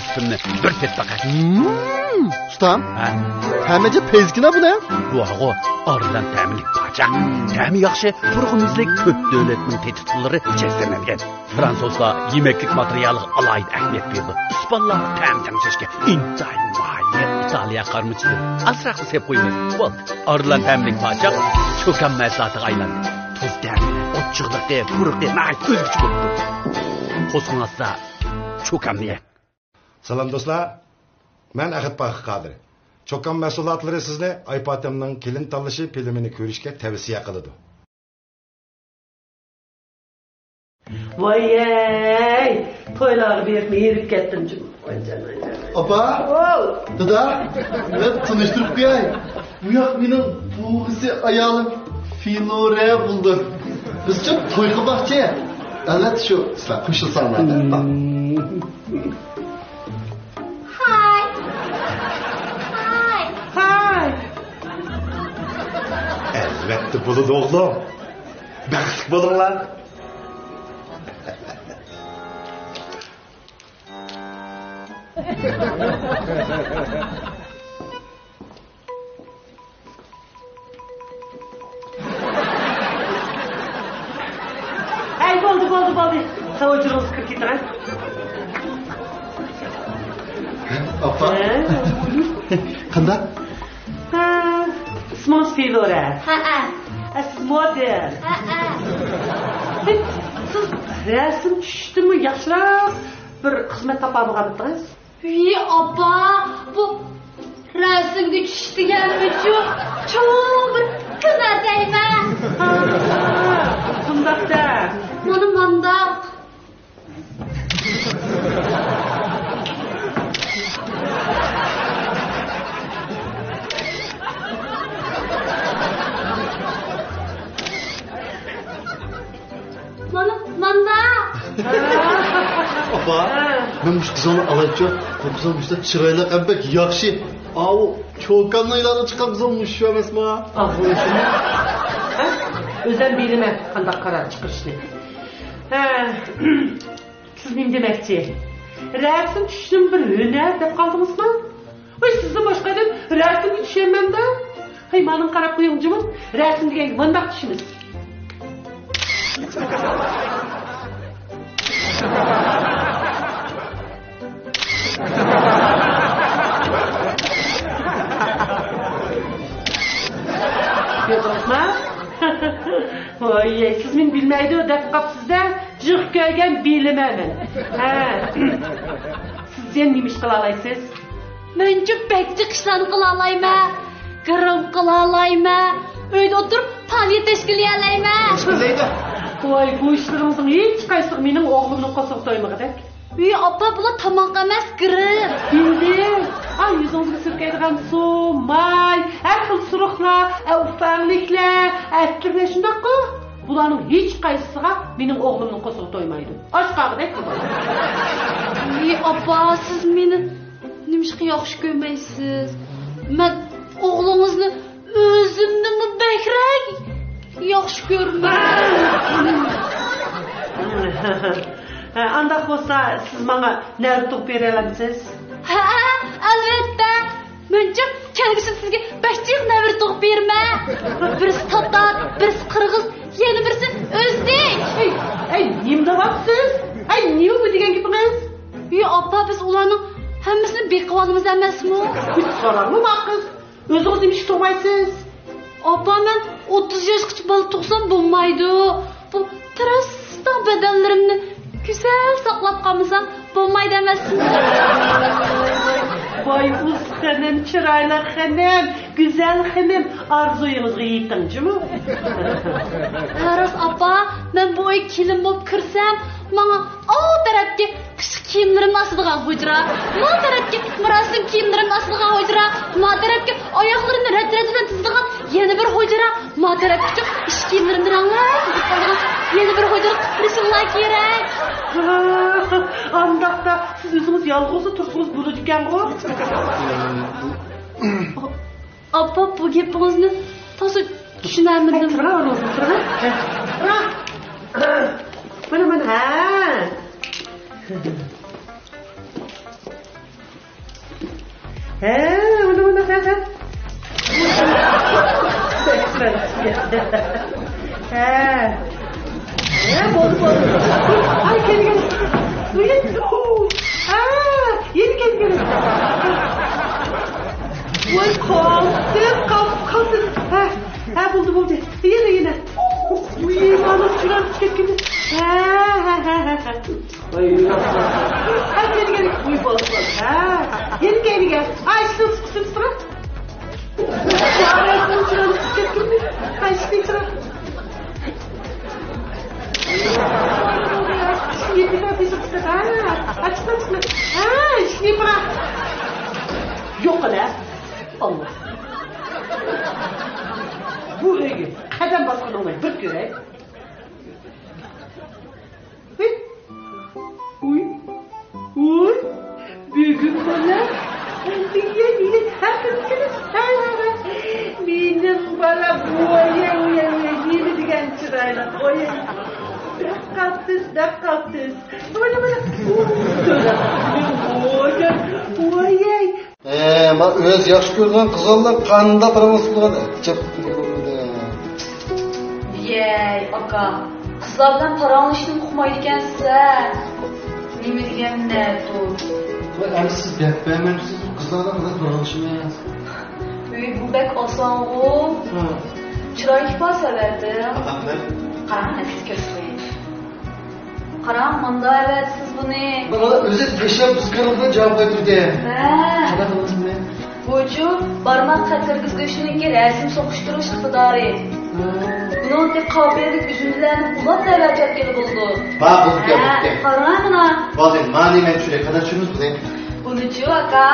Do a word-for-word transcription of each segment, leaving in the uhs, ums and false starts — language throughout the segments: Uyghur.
ئىسىمنى بىر تېتىپ باقاي. ئۇستام، ھە؟ تەمى ئەجەب پەيزىكىنا بۇنى. بۇ ھاغۇ ئارزان تەملىك پاچاق. تەمى ياخشى، پۇرىقى مۇزلۇق، كۆپ دۆلەتنىڭ تېتىتقۇلىرى جەزملەنگەن. فرانسۇزلار يېمەكلىك ماتېرىيالىغا ئالاھىدە ئەھمىيەت بېرىدۇ. ئىسپانلار تەم تەڭشەشكە ئىنتايىن ماھىر. ئىتالىيە قارىمۇچىسى ئازراقلا سېلىپ قويىمىز. بولدى. ئارزان تەملىك پاچاق چوكان مەھسۇلاتىغا ئايلاندى. تۇز تەمى، ئوچۇقلۇقى، پۇرىقى ناھايىتى ئۆزگىچە بولۇپتۇ. قورسىقىڭ ئاچسا، چوكاننى يەڭ. سالام دوستلار، مەن ئەخەت پاخىر قادىر. چوكان مەھسۇلاتلىرى سىزنى ئايپاتەمنىڭ كېلىن تاللىشى فىلىمىنى كۆرۈشكە تەۋسىيە قىلىدۇ. ۋايەي، تويلارغا بېرىپمۇ ھېرىپ كەتتىم جۇمۇ. ۋاي جان، ۋاي جان. ئاپا، ۋاي. دادا، مەن تونۇشتۇرۇپ قوياي. بۇ ياق مېنىڭ بوۋىسى، ئايالىم فىلورە بولىدۇ. بىزچۇ توي قىلماقچى. ئەلۋەتتە شۇ سىلەر قوشۇلساڭلار دەپ. ھاي. ھاي. ھاي. ئەلۋەتتە بولىدۇ ئوغلۇم. بەختلىك بولۇڭلار. ھەي، بولدى، بولدى، بولدى. ساۋۇجۇرۇڭىزغا كىرىپ كېتىڭ، ھە. ئاپا. ھە؟ قانداق؟ ھە، ئىسمىڭىز فىلورە. ھەئە. ئە، سىز مودېل. ھەئە. سىز رەسىم چۈشۈشتىمۇ ياخشىراق بىر خىزمەت تاپالمىغانمىدىڭىز؟ ۋىي، ئاپا، بۇ رەسىمگە چۈشۈش دېگەنمۇچۇ چوڭ بىر ھۈنەر دەيمەن. ھا، شۇنداق دە. مانا مانداق. مانا، مانا. ئاپا، ھە. مەن مۇشۇ قىزىڭنى ئالايچۇ. بۇ قىزىڭ مۇشۇنداق چىرايلىق ھەم بەك ياخشى. ئاۋۇ چوكاننىڭ ئېلانىغا چىققان قىزىڭ مۇشۇ ئەمەسمۇ؟ ئاھ، مۇشۇ. ھە؟ ئۆزۈم بىلىمەن قانداق قارار چىقىرىشنى. ھە. سىز نېمە دېمەكچى؟ رەسىم چۈشۈشنىمۇ بىر ھۈنەر دەپ قالدىڭىزمۇ؟ ۋاي، سىزدىن باشقا ئادەم رەسىمگە چۈشەلمەمدۇ؟ ھەي، ماڭا قاراپ قويۇڭ جۇمۇ. رەسىم دېگەنگە مۇنداق چۈشىمىز. كۆردىڭىزمۇ؟ ۋاي، سىز مېنى بىلمەيدۇ دەپ قاپسىز-دە. جىق كۆرگەن بىلىمەن مەن. ھە. سىز يەنە نېمە ئىش قىلالايسىز؟ مەنچۇ بەك جىق ئىشلارنى قىلالايمەن. گىرىم قىلالايمەن. ئۆيدە ئولتۇرۇپ پائالىيەت تەشكىللىيەلەيمەن. تەشكىللەيدۇ. ۋاي، بۇ ئىشلىرىڭىزنىڭ ھېچقايسىسىغا مېنىڭ ئوغلۇمنىڭ قورسىقى تويمىغۇدەك. ۋىي، ئاپا، بۇلار تاماق ئەمەس، گىرىم. بىلدىم. ئا، يۈزىڭىزگە سۈركەيدىغان سۇ، ماي، ھەر خىل سۇرۇقلار، ئە، ئۇپا ئەڭلىكلەر، ئەتىرلەر شۇنداققۇ؟ بۇلارنىڭ ھېچقايسىسىغا مېنىڭ ئوغلۇمنىڭ قورسىقى تويمايدۇ. ئاچ قالغۇدەك بۇلار. ۋىي، ئاپا، سىز مېنى نېمىشقا ياخشى كۆرمەيسىز؟ مەن ئوغلىڭىزنى ئۆزۈمدىنمۇ بەكرەك ياخشى كۆرىمەن. ھە، ئانداق بولسا، سىز ماڭا نەۋرە تۇغۇپ بېرەلەمسىز؟ ھە، ئەلۋەتتە. مەنچۇ كەلگۈسىدە سىزگە بەك جىق نەۋرە تۇغۇپ بېرىمەن. بىرسى تاتار، بىرسى قىرغىز، يەنە بىرسى ئۆزبېك. ئەي، ئەي، نېمە دەۋاتىسىز؟ ئەي، نېمە بۇ دېگەن گېپىڭىز؟ ۋىي، ئاپا، بىز ئۇلارنىڭ ھەممىسىنى بېقىۋالىمىز ئەمەسمۇ؟ بىز سوراڭمۇ ماقۇل. ئۆزىڭىز نېمە ئىش تۇرمايسىز؟ ئاپا، مەن ئوتتۇز ياشقىچە بالا تۇغسام بولمايدۇ. بۇ تىرىستىڭ بەدەنلىرىمنى گۈزەل ساقلاپ قالمىسام بولمايدۇ ئەمەسمۇ؟ ۋاي، ئۇز خېنىم، چىرايلىق خېنىم، گۈزەل خېنىم، ئارزۇيىڭىزغا يېتىڭ جۇمۇ. ھە، راست ئاپا، مەن بۇ ئۆيگە كېلىن بولۇپ كىرسەم، ماڭا ئاۋۇ تەرەپكە قىشلىق كىيىملىرىمنى ئاسىدىغان ھۇجرا، ما تەرەپكە مۇراسىم كىيىملىرىمنى ئاسىدىغان ھۇجرا، ما تەرەپكە ئاياغلىرىمنى رەت-رەت بىلەن تىزىدىغان يەنە بىر ھۇجرا، ما تەرەپكىچۇ ئىش كىيىملىرىمنى رەڭلەپ تىزىپ قويىدىغان يەنە بىر ھۇجرا قىلىپ بېرىشىڭلار كېرەك. ئانداقتا سىز ئۆزىڭىز يالغۇزلا تۇرسىڭىز بولىدىكەنغۇ؟ ئاپا، بۇ گېپىڭىزنى تازا چۈشىنەلمىدىم. تۇرۇڭ، تۇرۇڭ. مانا، مانا، ھە. ھە، مانا، مانا، ھە، ھە. ھە. ھە، بولدى، بولدى. ئاي، كەلگەن. ھە، يەنە كەلگەن. ۋاي، قاپتىم، قاپ-، قاپتىم. ھە، ھە، بولدى، بولدى. يەنە، يەنە. ۋاي، مانا چىرايلىق چۈشۈپ كەتكەن. ھە، ھە، ھە، ھە، ھە. ھە، كەلگەن. ۋاي، بولدى، بولدى. ھە. يەنە كەلگەن. ئاي، شۇ، شۇ، شۇ، شۇ. يوق، ئەلە. ئاللا. بۇ ئۆيگە قەدەم باسقىنىڭنى بىر كۆرەي. ھۇي، ھۇي، ھۇي. بۈگۈن بالا، ئەمدى يەنە ھەقىقىي. مېنىڭ بالام، ۋاي، ۋاي، ۋاي، نېمە دېگەن چىرايلىق، ۋاي. بەك قاپتىس، بەك قاپتىس. مانا، مانا. ۋاي، ۋاي. ئە، ما ئۆز ياخشى كۆرىدىغان قىزلار قانداق پاراڭلىشىدىغان ئەجەب. يەي، ئاكا، قىزلار بىلەن پاراڭلىشىشنى ئۇقمايدىكەنسىز ھە. نېمە دېگەن نەتۇ؟ ۋاي، ئەمدى سىز دەپ بەرمەمسىز، قىزلار بىلەن قانداق پاراڭلىشىمىز؟ ئۆي، بۇ بەك ئاسانغۇ. ھە. چىراي ئىپادىسى ئەۋەتىڭ. ئاپام، مەن. قاراڭ، مەن سىزگە كۆرسىتىپ قوياي. قاراڭ، مانداق ئەۋەتسىز بۇنى. مانا ئۆزى تەشەببۇسكارلىق بىلەن جاۋاب قايتۇردى. ھە. قانداق قىلىمىز بۇنى؟ بۇچۇ بارماق قەت كىرگۈزگۈچنىڭكى رەسىم سوقۇشتۇرۇش ئىقتىدارى. ھە. بۇنىڭدىكى قاپىيەلىك ئۈزۈندىلەرنى ئۇلاپ تەۋەر چاپكىلى بولىدۇ. بار، بولۇپتۇ، ھە، بولۇپتۇ. قاراڭ مانا. بولدى، مانى مەن چۈشۈرەي. قانداق چۈشۈرىمىز بۇنى؟ بۇنىچۇ، ئاكا،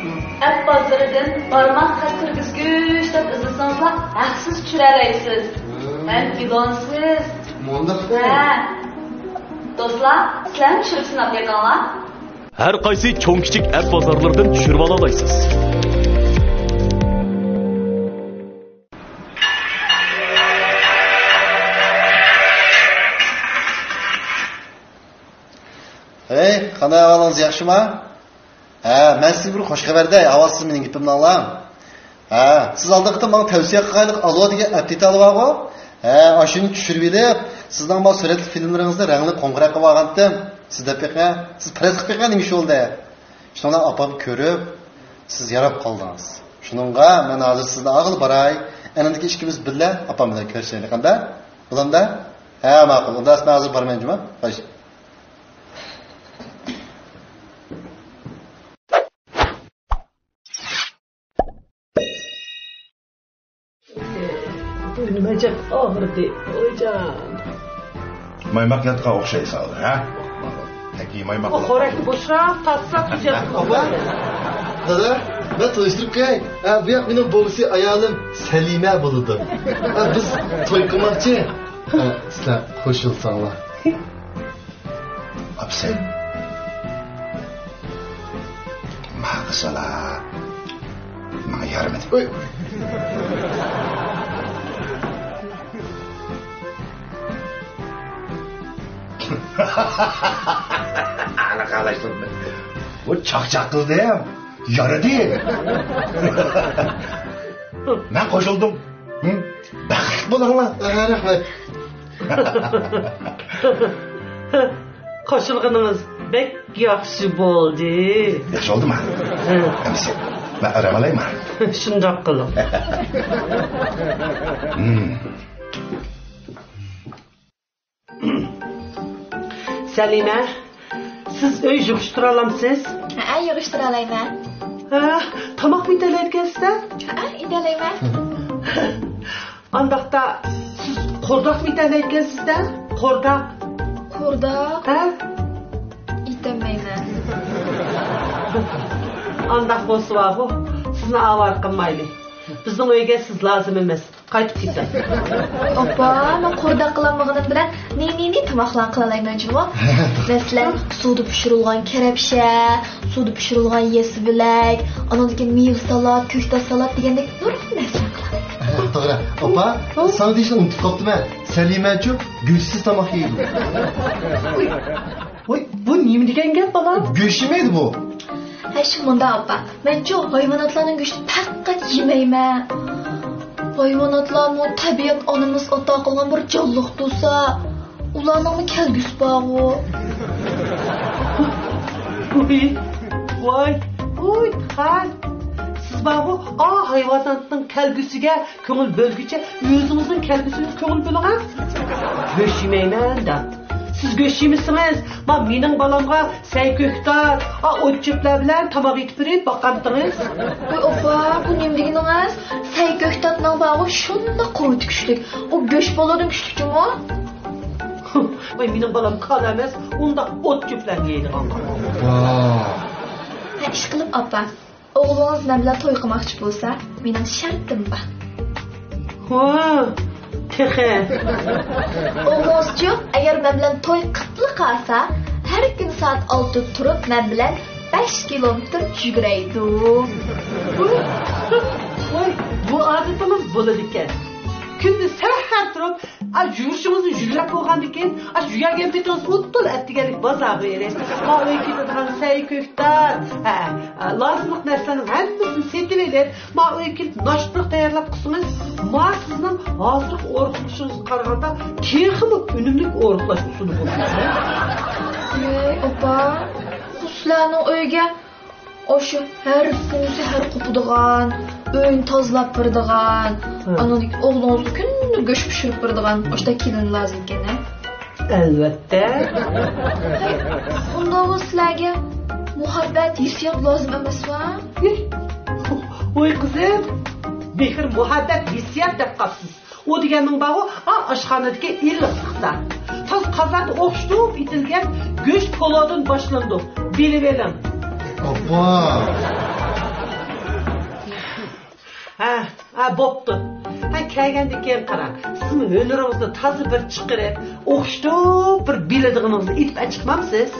ھە. ئەپ بازىرىدىن بارماق قەت كىرگۈزگۈچ دەپ ئىزدىسىڭىزلا ھەقسىز چۈشۈرەلەيسىز. ھە. ھەم ئېلانسىز. مۇنداق. ھە. دوستلار، سىلەرمۇ چۈشۈرۈپ سىناپ بېقىڭلار. ھەر قايسى چوڭ-كىچىك ئەپ بازارلىرىدىن چۈشۈرۈۋالالايسىز. ھەي، قانداق ئەھۋالىڭىز، ياخشىما؟ ھە، مەن سىزگە بىر خۇش خەۋەر دەي، ئاۋۋال سىز مېنىڭ گېپىمنى ئاڭلاڭ. ھە، سىز ئالدىقى قېتىم ماڭا تەۋسىيە قىلغانلىق ئالوا دېگەن ئەپتىتالى بارغۇ؟ ھە، ئاشۇنى چۈشۈرۈۋېلىپ، سىزنىڭ بۇ سۈرەتلىك فىلىملىرىڭىزنى رەڭلىك قوڭغۇراققا ئالغانتىم. سىز دەپ بېقىڭ، سىز پەرەز قىلىپ بېقىڭ، نېمە ئىش بولدى؟ شۇنىڭ بىلەن ئاپام كۆرۈپ، سىز ياراپ قالدىڭىز. شۇنىڭغا مەن ھازىر سىزنى ئالغىلى باراي. ئەنىڭدىكى ئىككىمىز بىللە ئاپام بىلەن كۆرۈشەيلى، قانداق؟ بولامدا؟ ھە، ماقۇل. ئۇندا مەن ھازىر بارىمەن، جۇما. خوش. بوينۇم ئەجەب ئاغرىدى، ۋايجان. مايماق ياتقان ئوخشايسەن، ھە؟ تەكى مايماق. ئۇ خورەكنى بوشراق تارتساق تۈزەلدى. ئاپا، دادا، مەن تونۇشتۇرۇپ قوياي. ھە، بۇ ياق مېنىڭ بوۋىسى، ئايالىم سەلىمە بولىدۇ. ھە، بىز توي قىلماقچى. ھە، سىلەر قوشۇلساڭلار. ئاپىسى، ماڭا قىلسىلا، ماڭا يارىمىدى. ئۆي. ئانا قالايسىز. بۇ چاقچاق قىلدى. يارىدى. مەن قوشۇلدۇم. ھە؟ بەختلىك بولۇڭلار. ھە، رەھمەت. قوشۇلغىنىڭىز بەك ياخشى بولدى. ياخشى بولدىما؟ ھە. ئەمىسە، مەن ئارام ئالايما؟ شۇنداق قىلىڭ. ھىم. سەلىمە، سىز ئۆي يىغىشتۇرالامسىز؟ ھەئە، يىغىشتۇرالايمەن. ھە، تاماقمۇ ئېتەلەيدىكەنسىز-دە؟ ھەئە، ئېتەلەيمەن. ئانداقتا سىز قورداقمۇ ئېتەلەيدىكەنسىز-دە؟ قورداق. قورداق؟ ھە؟ ئېتەلمەيمەن. ئانداق بولسا بارغۇ، سىزنى ئاۋارە قىلمايلى. بىزنىڭ ئۆيگە سىز لازىم ئەمەس. قايتىپ كېتىڭ. ئاپا، مەن قورداق قىلالمىغىنىم بىلەن نى، نى، نى تاماقلارنى قىلالايمەن جۇمۇ. مەسىلەن، سۇدا پىشۇرۇلغان كەرەپشە، سۇدا پىشۇرۇلغان يېسىۋىلەك، ئانىڭدىن كېيىن مېۋە سالات، كۆكتات سالات دېگەندەك نۇرغۇن نەرسىلەر قىلىمەن. توغرا. ئاپا، ھە؟ ساڭا دېيىشنى ئۇنتۇپ قاپتىمەن. سەلىمەچۇ گۆشسىز تاماق يەيدۇ. ۋاي، بۇ نېمە دېگەن گەپ، بالام؟ گۆش يېمەيدۇ بۇ. ھە، شۇ مۇنداق ئاپا، مەنچۇ ھايۋاناتلارنىڭ گۆشىنى پەقەت يېمەيمەن. ھايۋاناتلارمۇ تەبىئەت ئانىمىز ئاتا قىلغان بىر جانلىق تۇرسا، ئۇلارنىڭمۇ كەلگۈسى بارغۇ. ۋاي، ۋاي، ۋاي، خان. سىز بارغۇ، ئا ھايۋاناتنىڭ كەلگۈسىگە كۆڭۈل بۆلگۈچە ئۆزىڭىزنىڭ كەلگۈسىگە كۆڭۈل بۆلۈڭ. گۆش يېمەيمەن دەپ. سىز گۆش يېمىسىڭىز، ما مېنىڭ بالامغا سەي كۆكتات، ئا ئوت چۆپلەر بىلەن تاماق ئېتىپ بېرىپ باقامتىڭىز؟ ۋاي ئاپا، بۇ نېمە دېگىنىڭىز؟ سەي كۆكتاتنىڭ بارغۇ شۇنداق قۇۋۋىتى كۈچلۈك. ئۇ گۆش بالىدىن كۈچلۈكچىمۇ؟ ۋاي مېنىڭ بالام كالا ئەمەس، ئۇنداق ئوت چۆپلەرنى يەيدىغان. ۋاي. ھە، ئىشقىلىپ ئاپا، ئوغلىڭىز مەن بىلەن توي قىلماقچى بولسا، مېنىڭ شەرتىم بار. ھو، تېخى. ئوغلىڭىزچۇ، ئەگەر مەن بىلەن توي قىپلا قالسا، ھەر كۈنى سائەت ئالتىدە تۇرۇپ، مەن بىلەن بەش كىلومېتىر يۈگۈرەيدۇ. ۋاي، بۇ ئادىتىڭىز بولىدىكەن. كۈندە سەھەر تۇرۇپ، ئا، يۈگۈرۈشىڭىزنى يۈگرەپ بولغاندىن كېيىن، ئا، يۈگۈرگەن پېتىڭىز ئۇدۇل ئەتىگەنلىك بازارغا بېرىسىز. ما ئۆيگە كېتىدىغان سەي كۆكتات، ھە، ئا، لازىملىق نەرسىلەرنىڭ ھەممىسىنى سېتىۋېلىپ، ما ئۆيگە كېلىپ ناشتىلىق تەييارلاپ قىلسىڭىز، ما سىزنىڭ ھازىرقى ئورۇقلىشىڭىزغا قارىغاندا تېخىمۇ ئۈنۈملۈك ئورۇقلاش ئۇسۇلى بولىدۇ. ۋاي ئاپا، بۇ سىلەرنىڭ ئۆيگە ئاشۇ ھەر كۈنى سەھەر قوپىدىغان، ئۆينى تازىلاپ بېرىدىغان، ھە. ئاندىن ئوغلىڭىزغا كۈندە گۆش پىشۇرۇپ بېرىدىغان ئاشۇنداق كېلىن لازىم ئىكەن، ھە؟ ئەلۋەتتە. ئۇنداق بولسا سىلەرگە مۇھەببەت، ھېسسىيات لازىم ئەمەسمۇ؟ ۋاي قىزىم، مېھىر، مۇھەببەت، ھېسسىيات دەپ قاپسىز. ئۇ دېگەننىڭ بارغۇ، ئا، ئاشخانىدىكى ئىللىقلىقتا. تازا قازاندا ئوخشىتىپ ئېتىلگەن گۆش پولادىن باشلىنىدۇ. بىلىۋېلىڭ. ئاپا. ھە، ھە، بوپتۇ. ھە، كەلگەندىن كېيىن قاراڭ. سىزمۇ ھۈنىرىڭىزنى تازا بىر چىقىرىپ، ئوخشىتىپ بىر بىلىدىغىنىڭىزنى ئېتىپ ئەچىقمامسىز؟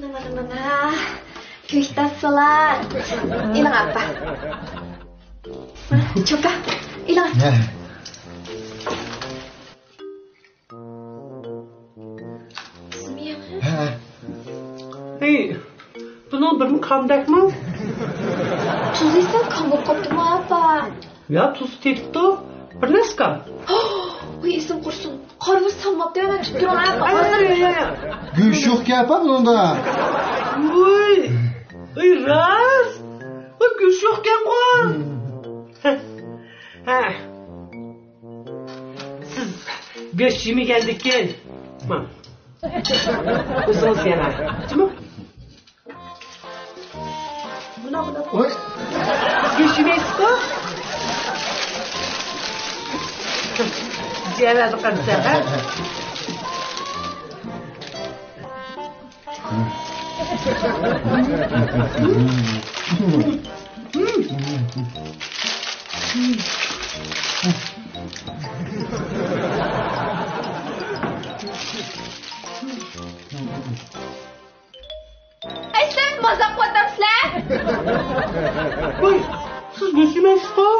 مانا، مانا، مانا. كۆكتات سالات. ئېلىڭ، ئاپا. چوكا، ئېلىڭ. ھە. ھە. ھەي، بۇنىڭ بىرمۇ كامدەكمۇ؟ تۇزلىسام كام بولۇپ قاپتىمۇ، ئاپا؟ يا، تۇز تېتىپتۇ. بىر نەسكا. ۋاي، ئېسىم قۇرسۇن. قارىمىز سالماپتۇ، مەن تۇتۇپ تۇرۇڭ، ھە، ئاي، ئاي، ئاي، ئاي. گۆش يوقكەن ئاپا بۇنىڭدا. ۋاي، ۋاي، راست. ۋاي، گۆش يوقكەنغۇ. ھە، ھە. سىز گۆش يېمىگەندىكىن، مانا. ئۆزىڭىز يەڭ. جۇمۇ. مۇنا، مۇنا. ۋاي. گۆش يېمەيسىزكۇ؟ جەۋەدە قارىسا، ھە؟ ئەي، سىلەر مازاق قىلىۋاتامسىلەر؟ ۋاي، سىز گۆش يېمەيسىزغۇ؟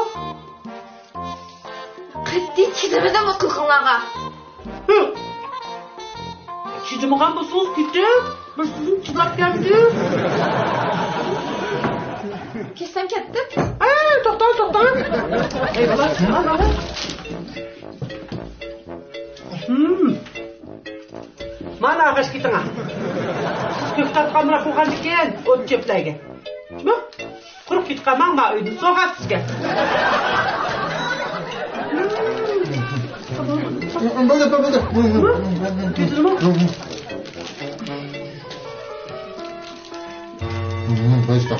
قەتئىي چىدىمىدىم بۇ قىلىقىڭلارغا. ھە. چىدىمىغان بولسىڭىز كېتىڭ. بىر سىزنى چىداپ كەلدىم. كەتسەم كەتتىم. ئە، توختاڭ، توختاڭ. ئەي، بالام، مانا. ھىم. مانا ئاغاچ كېتىڭ. سىز كۆكتاتقا ئامراق بولغاندىكىن ئوت چۆپلەرگە. قۇرۇق كېتىپ قالماڭ، ما ئۆيدىن سوۋغات سىزگە. بولدى، بولدى. كېتىدىمۇ؟ باشقا.